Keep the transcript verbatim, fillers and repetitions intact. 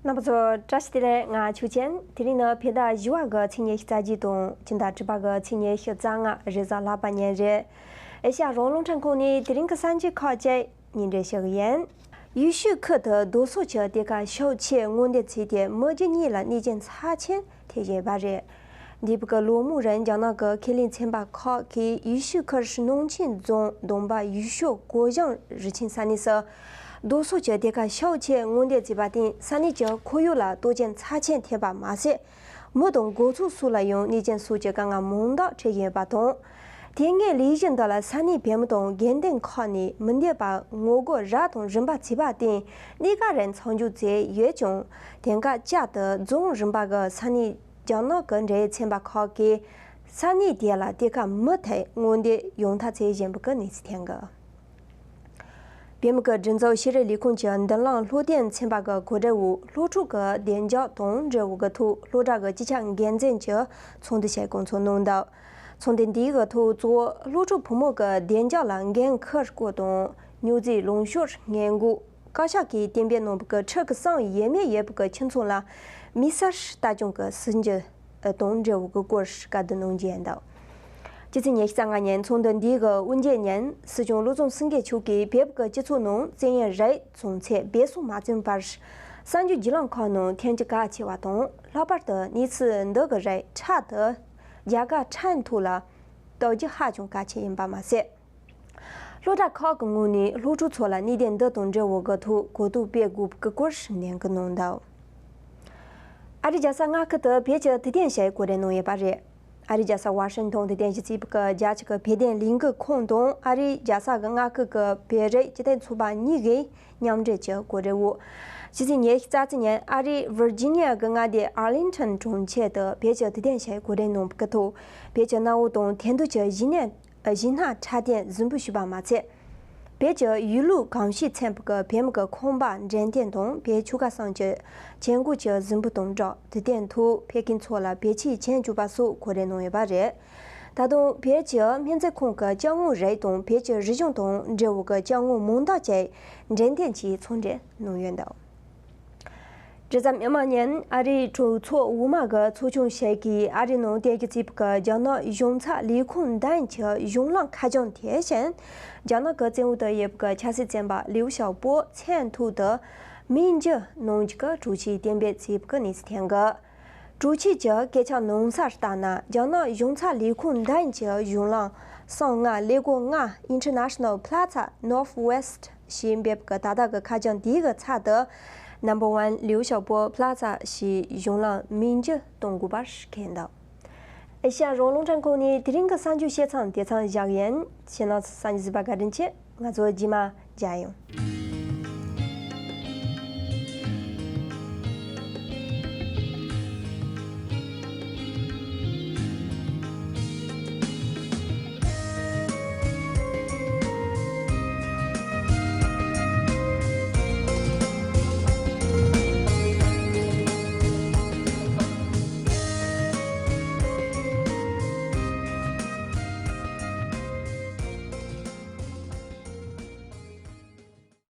རྣམ་པ་ཚོ་བཀྲ་ཤིས་བདེ་ལེགས། ང་ཆོས་ཅན། དེ་རིང་ནི་བོད་ཟླ་བཞི་པ་གི་ཚེས་ཉི་ཤུ་རྩ་གཅིག་དང་། སྤྱི་ཟླ་དྲུག་པ་གི་ཚེས་ཉི་ཤུ་རྩ་ལྔ། རེས་གཟའ་ལྷག་པ་ཉིན་རེད། ཨེ་ཤ་ཡ་རང་དབང་རླུང་འཕྲིན་ཁང་ནས་དེ་རིང་གི་གསར་འགྱུར་ཁག་ཅིག་སྙན་སྒྲོན་ཞུ་གི་ཡིན། ཡུལ་ཤུལ་ཁུལ་དུ་རྡོ་སོལ་གྱི་སྡེར་ཁ་ཤོག་ཆས་སྔོག་འདོན་བྱས་ཏེ་མི་བརྒྱ་གཉིས་ལ་ནད་ཀྱི་ཚབས་ཆེན་ཐེབས་བཞིན་པ་རེད། འདས་པའི་ལོ་མང་རིང་རྒྱ་ནག་གི་ཁེ་ལས་ཚན་པ་ཁག་གིས་ཡུལ་ཤུལ་ཁུལ་ནང་ཆེན་རྫོང་བསྡོམས་པ་ཡུལ་ཤུལ་གོ་ཞང་རི་ཆེན་ས་གནས་སུ་རྡོ་སོལ་གྱི་སྡེར་ཁ་ཤོག་ཆས་སྔོག་འདོན་བྱས་པར་བརྟེན། ས་གནས་ཀྱི་ཁོར་ཡུག་ལ་དོགས་ཅན་ཚབས་ཆེན་ཐེབས་པ་མ་ཟད། མི་དང་འགོ་ཚུགས་སོགས་ལ་ཡང་ནད་ཅན་སོགས་ཀྱི་དཀའ་ངལ་མང་དག་འཕྲད་བཞིན་ཡོད་པ་དང་། དེ་སྔའི་ལས་གཞི་འདི་ལ་ས་གནས་བོད་མི་དང་དགོན་སྡེ་ཁག་ནས་མི་འདོད་པ་ངོ་རྒོལ་རབ་དང་རིམ་པ་བྱས་པར་བརྟེན། གནས་སྐབས་རིང་མཚམས་འཇོག་བྱས་ཡོད་ཀྱང་། དེང་སྐབས་བསྐྱར་དུ་རྫོང་རིམ་པ་གི་ས་གནས་རྒྱ་ནག་གི་འབྲེལ་ཡོད་ཚན་པ་ཁག་གིས་ས་གནས་དེ་ལ་སྡེར་ཁ་མུ་མཐུད་སྔོག་འདོན་ཡང་དག་བྱེད་བཞིན་པའི་གནས་ཚུལ་ཐོན་གི། བོད་མི་གི་སྒྲིག་འཛུགས་ཤེས་རིག་ལས་ཁུངས་ཀྱི་མདུན་ལམ་སློབ་སྟོན་ཚན་པ་གི་གོ་སྒྲིག་འོག་སློབ་ཕྲུག་གི་བདེ་འཇགས་དང་འབྲེལ་བའི་གི་ཐོག་སློབ་གྲྭ་གི་སྤྱི་ཁྱབ་འགན་འཛིན་གྱིས་ཚོགས་འདུ་ཞིག་བསྐོང་ཚོགས་གནང་འདུག། ཚོགས་འདུ་འདིའི་གི་ཐོག་གཙོ་བོ་སློབ་ཕྲུག་བུ་མོ་གི་བདེ་འཇགས་ལ་འགན་འཁུར་སྐོར་དང་། སྨྱོ་རྫས་ལུང་ཤོར་སྔོན་འགོག་བཀའ་ཤག་གིས་གཏན་འབེབས་གནང་བའི་གི་ཁྲིམས་ཀྱི་གསང་ཡས་མས་ཡོད་པའི་གི་ཁྱིམ་ཚང་ལ་མི་གསར་ལྟ་སྐྱོང་གི་སྲིད་ཇུས་དང་འབྲེལ་བའི་གི་སྐོར་བཀའ་བསྡུར་གནང་རྒྱུ་ཡིན་འདུག། སྤྱི་ཚེས་ཉི་ཤུ་རྩ་ལྔ་ཉིན་ཚོགས་འདུ་འདིའི་གི་དབུ་འབྱེད་ཉིན་སྲིད་སྐྱོང་བློ་བཟང་སེང་གེ་མཆོག་གིས་བོད་ཀྱི་སྤྱི་ཚོགས་ནང་བཙན་གཡེམ་རིགས་བྱུང་ཚེ་སྦས་གསང་མ་བྱུང་བར་གསར་འགྱུར་བརྒྱུད་ལམ་ཁག་ནང་ཐོན་རྒྱུ་གལ་ཆེ་བ་དང་། ལྷག་པར་དུ་གནས་ཚུལ་འདི་གི་རིགས་འཕྲལ་དུ་རྒྱ་གར་ཕྲན་ཐོག་ལ་གཏོང་རྒྱུ་ཧ་ཅང་གལ་ཆེ་ཡིན་པ་མ་ཟད། སློབ་གྲྭ་ཁག་གི་ངོས་ནས་སློབ་ཕྲུག་ཚོ་ལ་གནད་དོན་འདི་དང་འབྲེལ་བའི་གི་ཐོག་གོ་རྟོགས་སྤེལ་དགོས་པའི་སྐོར་ནན་སྐུལ་གནང་འདུག། ཨ་རིའི་རྒྱལ་ས་མངའ་ཁུལ་དུ་བོད་ཀྱི་དུས་སྟོན་ཞིག་གོ་སྒྲིག་གནང་ཡོད་པ་རེད། ཨ་རིའི་རྒྱལ་ས་ཝ་ཤིང་ཊོན་དུ་རྟེན་གཞི་བྱས་པའི་རྒྱལ་སྤྱི་གི་བོད་དོན་ལས་འགུལ་ཁང་དང་ཨ་རིའི་རྒྱལ་ས་གི་མངའ་ཁུལ་གྱི་བོད་རིགས་སྤྱི་མཐུན་ཚོགས་པ་གཉིས་ཀྱིས་མཉམ་འབྲེལ་གྱི་གོ་སྒྲིག་འོག་ཕྱི་ཚེས་ཉི་ཤུ་རྩ་གཅིག་ཉིན་ཨ་རིའི་ཝིར་ཇི་ནི་ཡ་གི་མངའ་སྡེ་ཨར་ལིང་ཊོན་གྲོང་ཁྱེར་དུ་བོད་ཀྱི་དུས་སྟོན་ཞིག་གོ་སྒྲིག་གནང་བའི་ཐོག་བོད་ཀྱི་གནའ་བོ་དང་ཐད་འདོད་ཀྱི་གཞས་ནས། གཞས་སྣ་འཁྲབ་སྟོན་གཟིགས་འབུལ་ཞུས་པ་མ་ཚད། བོད་ཀྱི་ཡུལ་ལུགས་གོམས་གཤིས་ཚན་པ་གི་བོད་མི་གི་ཁང་པ་འགྲེམས་སྟོན་དང་། བོད་ཆོལ་ཁ་གསུམ་གྱི་མཆན་འགོད་ཀྱི་གཟིགས་འབུལ་དང་སྦྲགས། དུས་སྟོན་ཐོག་ཕེབས་མཁན་ཚོ་ལ་བོད་ཆས་གྱོན་བཅུག་པ་སོགས་གོ་སྒྲིག་གནང་ཡོད་པ་རེད། ད་དུང་བོད་ཀྱི་སྨན་རྩིས་ཁང་གི་ཅ་དངོས་རིགས་དང་། བོད་ཀྱི་རིག་གཞུང་དང་འབྲེལ་བའི་གི་ཅ་དངོས་མང་དག་ཅིག་འགྲེམས་སྟོན་གྱིས་ཚོང་འབྲེལ་གནང་ཡོད་འདུག། རེས་གཟའ་མིག་དམར་ཉིན་ཨ་རིའི་གྲོས་ཚོགས་འོག་མ་གི་ཚོགས་ཆུང་ཞིག་གིས་ཨ་རིའི་ནང་རྟེན་གཞི་བྱས་པའི་རྒྱ་ནག་གཞུང་ཚབ་ལས་ཁུངས་མདུན་གྱི་གཞུང་ལམ་ཁ་བྱང་དེ་བཞིན། རྒྱ་ནག་གི་བཙན་འོག་ཏུ་ཡོད་པའི་ཆབ་སྲིད་བཙོན་པ་ལིའུ་ཞའོ་པོ་མཚན་ཐོག་ཏུ་མིང་རྒྱུད་གནང་རྒྱུ་གི་གྲོས་ཆོད་གཏན་འབེབས་བྱས་པའི་གནས་ཚུལ་ཐོན་གི། གྲོས་ཆོད་ཀྱི་སྐད་ཆ་ནང་གསལ་ལྟར་ན། རྒྱ་ནག་གཞུང་ཚབ་ལས་ཁུངས་མདུན་གྱི་གཞུང་ལམ་གསང་སྔགས་ལས་སྒོ་ལྔ་International Plaza Northwest ཞེས་འབོད་པའི་ད་ལྟ་གི་ཁ་བྱང་དེའི་གི་ཚབ་ཏུ་Number One ལིའུ་ཞའོ་པོ་Plaza ཞེས་གཞུང་ལམ་མིང་རྒྱུད་གཏོང་དགོས་པར་འཁོད་འདུག། ཨེ་ཤ་ཡ་རང་དབང་རླུང་འཕྲིན་ཁང་ནས་དེ་རིང་གི་གསར་འགྱུར་བཤད་མཚམས་དེ་ཙམ་བཞག་ཡིན། ཁྱེད་རྣམ་ཚོ་གསར་འགྱུར་གཟིགས་པར་བཀའ་དྲིན་ཆེ། ང་ཚོ་རྗེས་མ་མཇལ་ཡོང་།